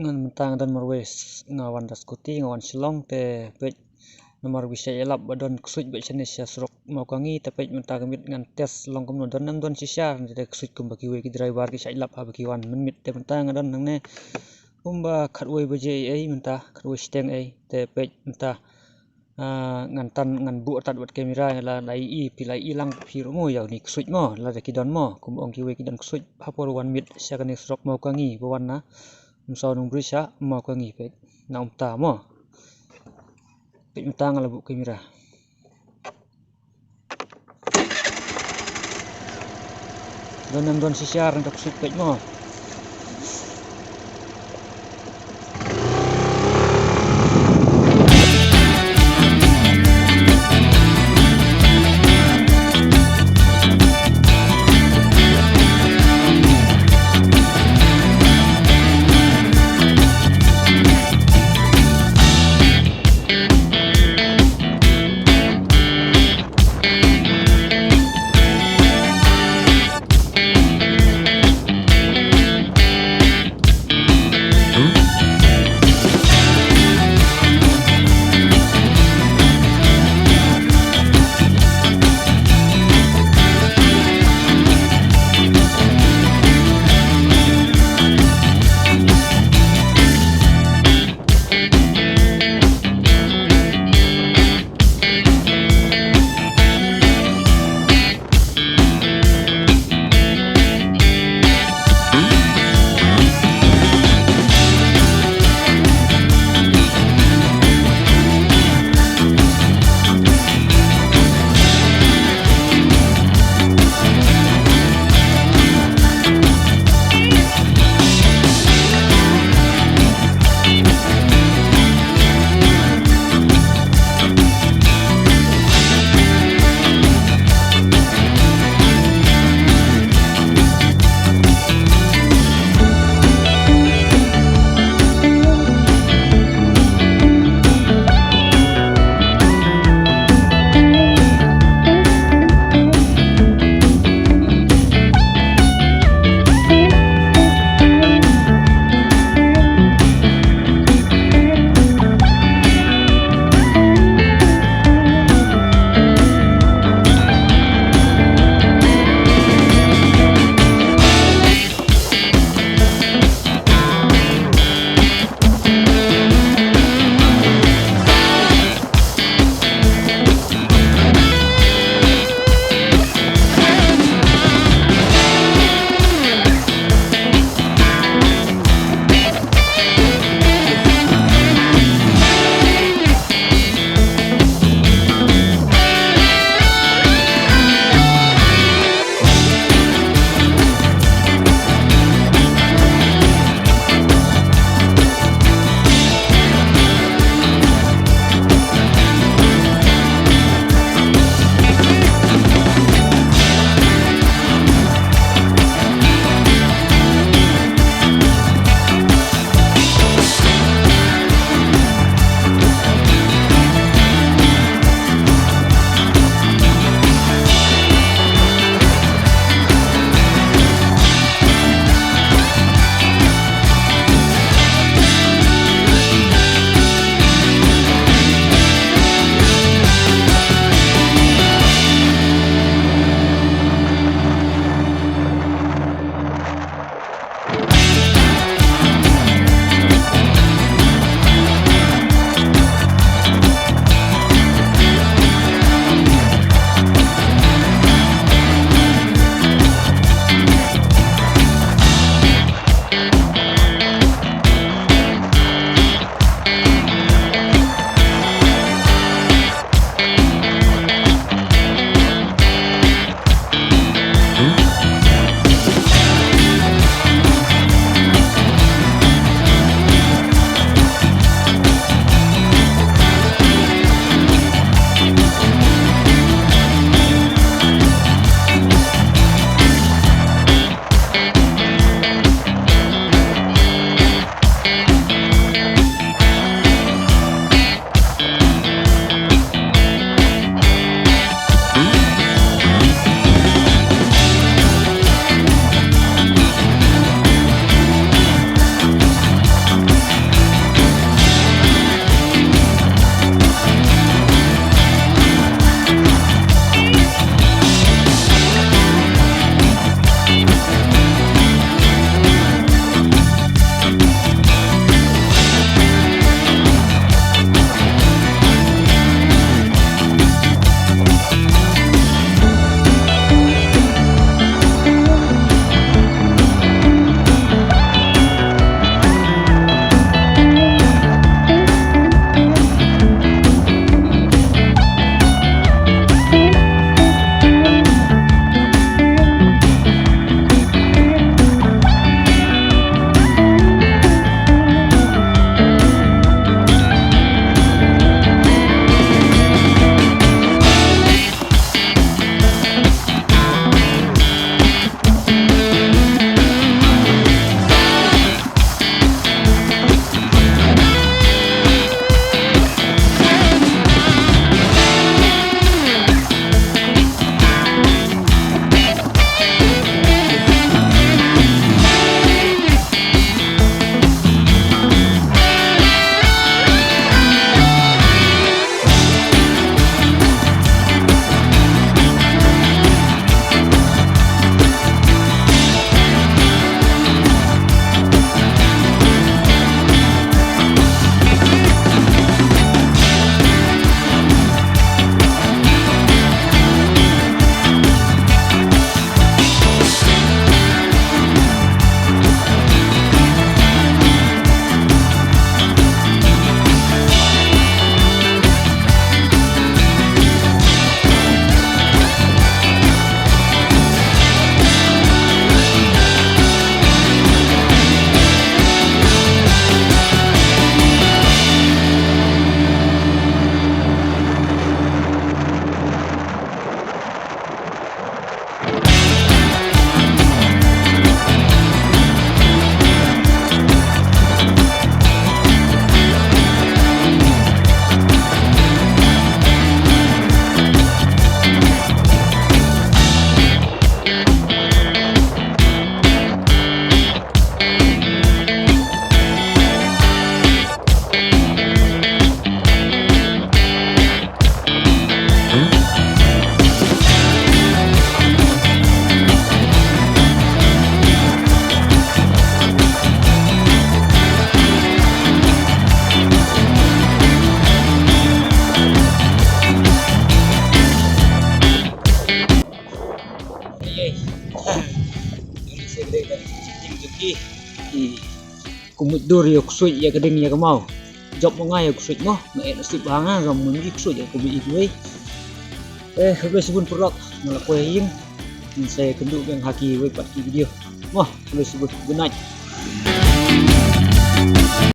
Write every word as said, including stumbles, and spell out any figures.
Ngan mynta nga don marwei s-, nga wan da scooty, nga wan Shillong, te peit namar ba shait ïalap ba don ksuid beit shane sha surok Mawkangi, te peit mynta ka miet ngan test long kumno don ne ym don shisha, te ksuid kumba kiwei ki driver ki shait ïalap haba ki wan mynmiet, te mynta nga don nangne kumba khatwei baje ei ei mynta, khatwei shiteng ei, te peit mynta Ah, ngan tan, ngan buh tad wat kamera, la, la ïohi, phi la ïohi lang phi ruh mo ïa une u ksuid mo, lada ki don mo, kumba ong kiwei ki don ksuid ha por wan miet sha kane surok Mawkangi ba wan na Umsaw Nongbri sha Mawkangi, peit na Umta mo. Peit mynta nga la buh kamera. Don ne ym don shisha, ngan da ksuid peit mo. Dur ïa u ksuid ïa ka ding ïa ka maw. Jop mo nga ïa u ksuid mo. Nga eh nasib ba nga ngam mih ksuid ïa ka bi iwei. Eh, khublei shibun paralok. Nga la poi ha ïing. Ngin sa ïakynduh biang ha kiwei pat ki video. Mo, khublei shibun. Good night.